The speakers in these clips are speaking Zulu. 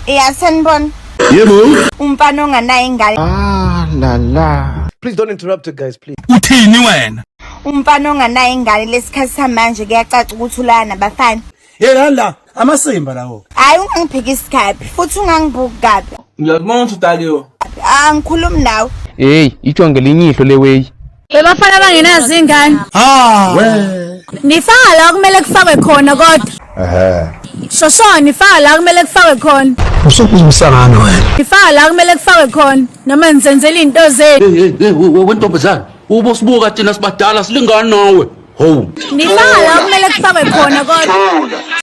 Ya sanibona. Yebo. Umfana onganayo ingane. Ah la la. Please don't interrupt it, guys, please. Uthini wena? Umfana onganayo ingane lesikhathi samanje kuyacaca ukuthi ulala nabafana. Yena la amasimba lawo. Hayi ungangiphikisi kabi futhi ungangibuki kabi. Ngiyakubona ukuthi udakiwe. Angikhulumi nawe. Hey, ijonge linye ihlo leweyi. Bebafana abangenazo ingane. Ah. Nifaka la kumele kufakwe khona kodwa. Ehhe. Shosho nifaka la kumele kufakwe khona. Usukuzumsangano wena. Nifaka la kumele kufakwe khona noma nizenzela izinto zenu. Hey hey wentombazana, ubosibuka thina sibadala silingana nawe. Ho. Nifaka la kumele kufakwe khona kodwa.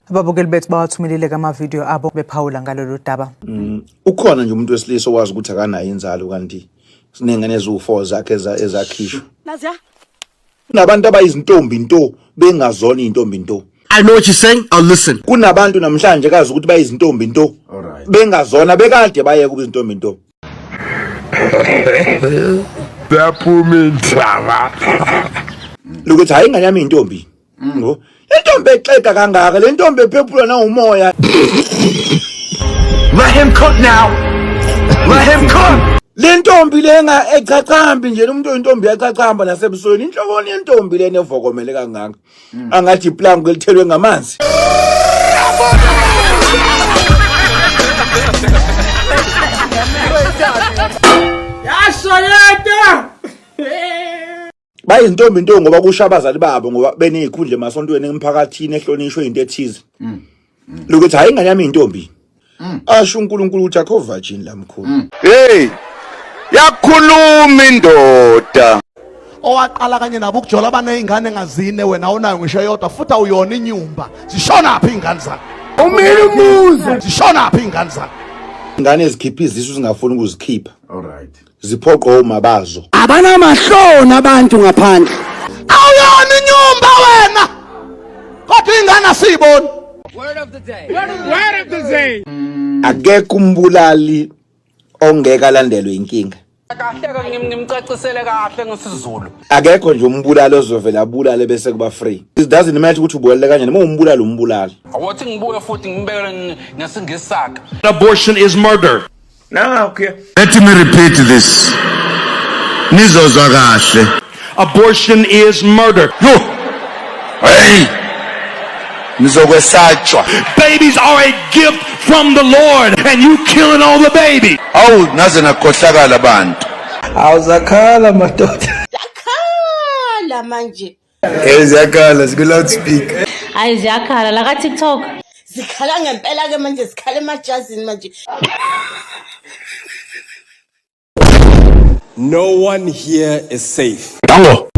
Ababukeli bethu bawathumelile amavidiyo abo bephawula ngalolu daba. Ukhona nje umuntu wesilisa owazi ukuthi akanayo inzalo kanti sinengane eziwu4 zakhe ezakhishwa. Kunabantu abayizintombi nto bengazona izintombi nto. I know what you're saying. I'll listen. Kunabantu namhlanje kazi ukuthi bayizintombi nto bengazona bekade bayeka ukuba izintombi nto. Yaphuma indaba. Lokuthi hayi ingane yami intombi. Ngo. Intombi exega kangaka le ntombi ephephulwa nawumoya. Let him cook now. Let him cook. Le ntombi lenga echachambi nje umuntu oyintombi yachachamba nasebusweni inhloboni yentombi lena evokomele kangaka. Angathi iplango elithelwe ngamanzi. Bayizintombi nto ngoba kusho abazali babo ngoba benezikhundla emasontweni emphakathini ehlonishwe into ethize. Lokuthi hayi ingane yami intombi. Asho uNkulunkulu ukuthi akho virgin la mkhulu. Hey. Yakhuluma indoda. Owaqala kanye nabo ukujola baney'ngane ngazine, wena awunayo ngisho eyodwa futhi awuyona inyumba. Zishonaphi iy'ngane zakho? Umile umuzi. Zishonaphi iy'ngane zakho? Ingane ezikhipha izisu zingafuni ukuzikhipha. Ziphoqo oma bazo. Abanamahloni abantu ngaphandle. Awuyona inyumba wena, kodwa iy'ngane asiyiboni. Akekho umbulali ongeke alandelwe inkinga. Kahle ke ngimcacisele kahle ngesiZulu. Akekho nje umbulali ozovela abulale bese kuba free. It doesn't matter ukuthi ubulale kanjani, uma umbulali umbulali. Awothi ngibuye futhi ngibekele ngesingisi sakhe. Abortion is murder. Now, okay. Let me repeat this. Nizozwa kahle. Abortion is murder. Yo. Hey. Nizokwesatshwa. Babies are a gift from the Lord and you killing all the babies. Awu naze nakhohlakala abantu. Awuzakhala madoda. Yakhala manje. Eziyakhala siku loudspeaker. Hayi ziyakhala la ka TikTok. Zikhala ngempela ke manje zikhala emajazini manje. No one here is safe. Dango.